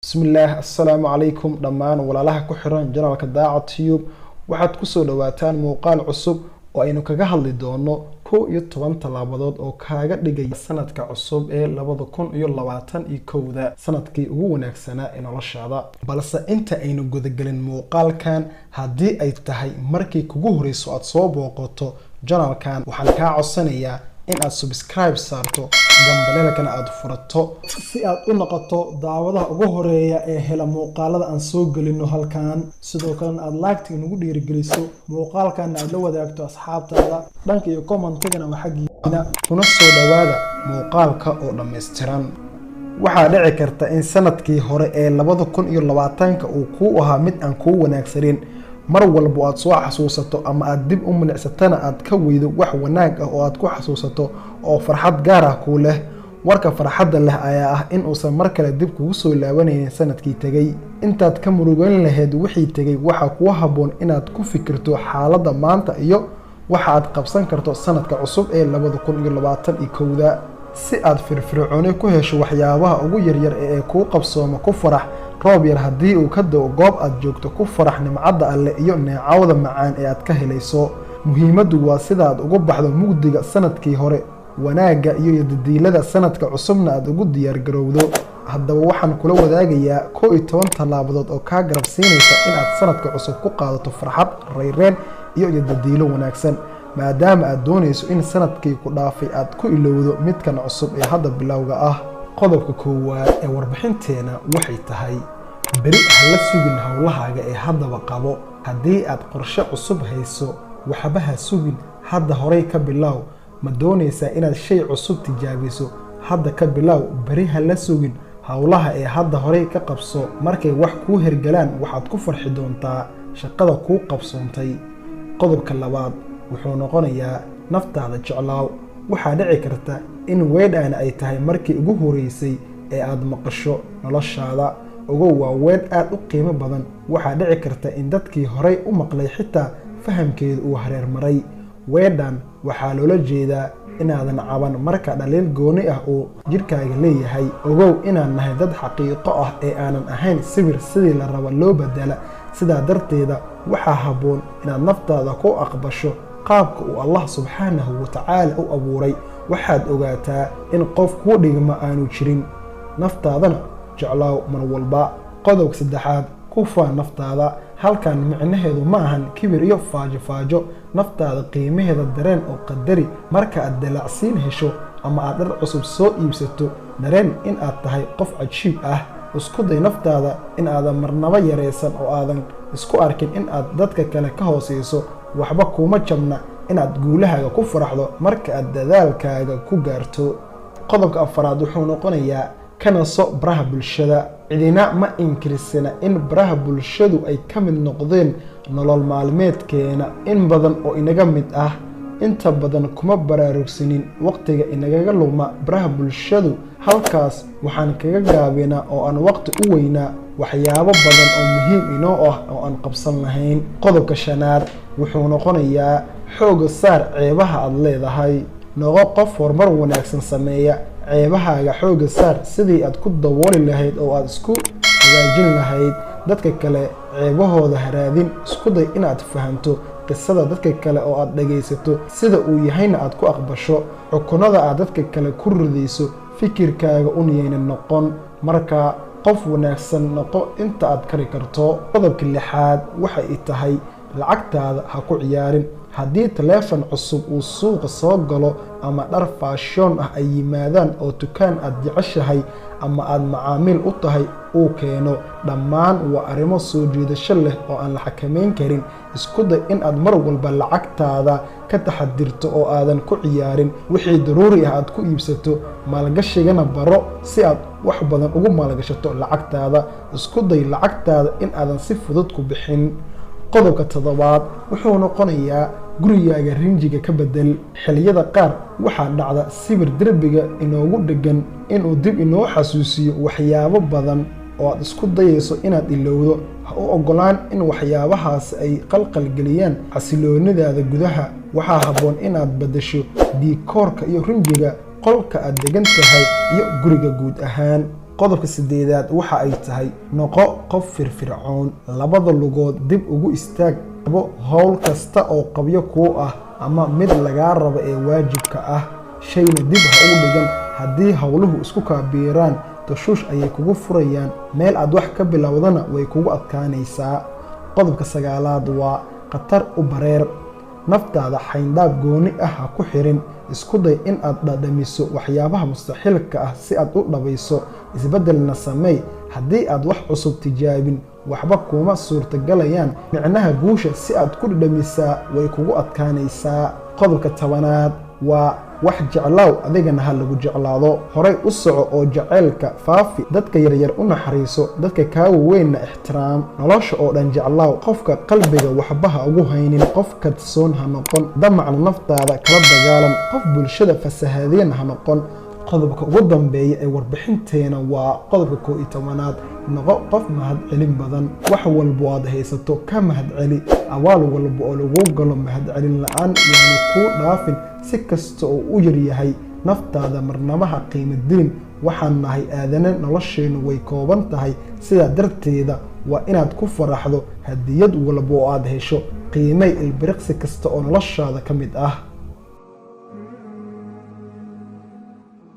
Bismillaah, assalaamu calaykum dhammaan walaalaha ku xiran janalka Daaca Tube. Waxaad kusoo dhawaataan muuqaal cusub oo aynu kaga hadli doono 11 tallaabadood oo kaaga dhigaya sanadka cusub ee 2021 sanadkii ugu wanaagsanaa ee noloshaada. Balse inta aynu gudagelin muuqaalkan, haddii ay tahay markii kugu horeyso aad soo booqato janalkan, waxaan kaa codsanayaa in aad subscribe saarto, gambaleelkana aada furato, si aad u noqoto daawadaha ugu horeeya ee hela muuqaalada aan soo gelino halkan. Sidoo kalena aada laagta inagu dhiirigeliso, muuqaalkana aad la wadaagto asxaabtaada. Dhanka iyo commentigana waa xaggiina. Kuna soo dhawaada muuqaalka oo dhammaystiran. Waxaa dhici karta in sanadkii hore ee 2020-ka uu kuu ahaa mid aan kuu wanaagsanin. Mar walbo aad soo xasuusato ama aad dib u milicsatana, aad ka weydo wax wanaag ah oo aad ku xasuusato oo farxad gaar ah kuu leh. Warka farxadda leh ayaa ah in uusan mar kale dib kugu soo laabanaynin sanadkii tegey. Intaad ka murugan lahayd wixii tegey, waxaa kuu habboon inaad ku fikirto xaaladda maanta iyo waxa aad qabsan karto sanadka cusub ee 2021-da, si aad firfircooni ku hesho. Waxyaabaha ugu yaryar ee kuu qabsooma ku farax. Roob yar haddii uu ka da'o goob aad joogto, ku farax nimcadda Alle iyo neecawda macaan ee aad ka helayso. Muhiimaddu waa sidaad ugu baxdo mugdiga sanadkii hore, wanaagga iyo yadadiilada sanadka cusubna aad ugu diyaargarowdo. Haddaba waxaan kula wadaagayaa 11 tallaabadood oo kaa garab siinaysa inaad sanadka cusub ku qaadato farxad, rayreen iyo yadadiilo wanaagsan, maadaama aad doonayso in sanadkii ku dhaafay aad ku ilowdo midkan cusub ee hadda bilowga ah. Qodobka koowaad ee warbixinteena waxay tahay: beri ha la sugin howlahaaga ee haddaba qabo. Haddii aad qorshe cusub hayso, waxba ha sugin, hadda horay ka bilow. Ma doonaysaa inaad shay cusub tijaabiso? Hadda ka bilow, beri ha la sugin howlaha ee hadda horay ka qabso. Markay wax kuu hergalaan, waxaad ku farxi doontaa shaqada kuu qabsoontay. Qodobka labaad wuxuu noqonayaa: naftaada jeclaaw. Waxaa dhici karta in weedhaan ay tahay markii ugu horeysay ee aad maqasho noloshaada. Ogow, waa weedh aad u qiimo badan. Waxaa dhici karta in dadkii horay u maqlay xitaa fahamkeedu uu hareermaray. Weedhan waxaa loola jeedaa inaadan caban marka dhaliil gooni ah uu jidhkaaga leeyahay. Ogow inaan nahay dad xaqiiqo ah ee aanan ahayn sawir sidii la raba loo bedela. Sidaa darteeda waxaa habboon inaad naftaada ku aqbasho qaabka uu Allah subxaanahu watacaala u abuuray. Waxaad ogaataa in qof kuu dhigma aanu jirin, naftaadana jeclaaw mar walba. Qodobka saddexaad: ku faan naftaada. Halkan micnaheedu ma ahan kibir iyo faajo faajo. Naftaada qiimaheeda dareen oo qadari. Marka aad dalacsiin hesho ama aad dhar cusub soo iibsato, dareen in aad tahay qof cajiib ah. Isku day naftaada in aadan marnaba yaraysan oo aadan isku arkin in aad dadka kale ka hooseyso. Waxba kuma jabna inaad guulahaaga ku faraxdo marka aad dadaalkaaga ku gaarto. Qodobka afaraad wuxuu noqonayaa: ka naso baraha bulshada. Cidina ma inkirsana in baraha bulshadu ay ka mid noqdeen nolol maalmeedkeena in badan oo inaga mid ah. Inta badan kuma baraarugsanin waqtiga inagaga luma baraha bulshadu. Halkaas waxaan kaga gaabinaa oo aan waqti u weynaa waxyaabo badan oo muhiim inoo ah oo aan qabsan lahayn. Qodobka shanaad wuxuu noqonayaa: xooga saar ceebaha aad leedahay. Noqo qof horumar wanaagsan sameeya. Ceebahaaga xooga saar sidii aad ku dabooli lahayd oo aad isku hagaajin lahayd. Dadka kale ceebahooda haraadin. Isku day inaad fahamto qisada dadka kale oo aad dhagaysato, sida uu yahayna aad ku aqbasho. Xukunada aad dadka kale ku ridayso fikirkaaga un yayna noqon. Marka qof wanaagsan noqo inta aad kari karto. Qodobka lixaad waxay tahay: lacagtaada ha ku ciyaarin. Haddii taleefan cusub uu suuqa soo galo ama dhar fashion ah ay yimaadaan oo dukaan aad jeceshahay ama aad macaamiil u tahay uu keeno, dhammaan waa arrimo soo jiidasho leh oo aan la xakameyn karin. Isku day in aad mar walba lacagtaada ka taxadirto oo aadan ku ciyaarin. Wixii daruuri ah aad ku iibsato, maalgashigana baro si aad wax badan ugu maalgashato lacagtaada. Isku day lacagtaada in aadan si fudud ku bixin. Qodobka toddobaad wuxuu noqonayaa: gurigaaga rinjiga ka bedel. Xilliyada qaar waxaa dhacda sawir derbiga inoogu dhegan inuu dib inoo xasuusiyo waxyaabo badan oo aad isku dayayso inaad ilowdo. Ha u ogolaan in waxyaabahaasi ay qalqalgeliyaan xasiloonidaada gudaha. Waxaa habboon inaad beddesho diikoorka iyo rinjiga qolka aad degan tahay iyo guriga guud ahaan. Qodobka sideedaad waxa ay tahay noqo qof firfircoon, labada lugood dib ugu istaag, qabo howl kasta oo qabyo kuu ah ama mid lagaa rabo ee waajibka ah, shayna dib ha u dhigan. Haddii howluhu isku kaabiiraan, tashuush ayay kugu furayaan, meel aad wax ka bilowdana way kugu adkaanaysaa. Qodobka sagaalaad waa khatar u bareer. Naftaada xayndaab gooni ah ha ku xirin. Isku day in aad dhadhamiso waxyaabaha mustaxiilka ah si aad u dhabayso, isbeddelna sameey. Haddii aad wax cusub tijaabin, waxba kuma suurtagalayaan. Micnaha guusha si aad ku dhadhamisaa way kugu adkaanaysaa. Qodobka tobanaad waa wax jeclaaw, adigana ha lagu jeclaado. Horay u soco oo jaceylka faafi. Dadka yaryar u naxariiso, dadka kaa waaweynna ixtiraam. Nolosha oo dhan jeclaaw. Qofka qalbiga waxba ha ugu haynin. Qof kadsoon ha noqon, damacna naftaada kala dagaalan. Qof bulshada fasahadeen ha noqon. Qodobka ugu dambeeya ee warbixinteena waa qodobka 11aad: noqo qof mahadcelin badan. Wax walbo aad haysato ka mahadceli. Abaal walba oo lagu galo mahadcelin la-aan yaanu kuu dhaafin, si kasta oo u yaryahay. Naftaada marnaba ha qiimo dilin. Waxaan nahay aadane, nolosheennu way kooban tahay. Sidaa darteeda waa inaad ku faraxdo hadiyad walba oo aad hesho. Qiimay ilbiriqsi kasta oo noloshaada ka mid ah.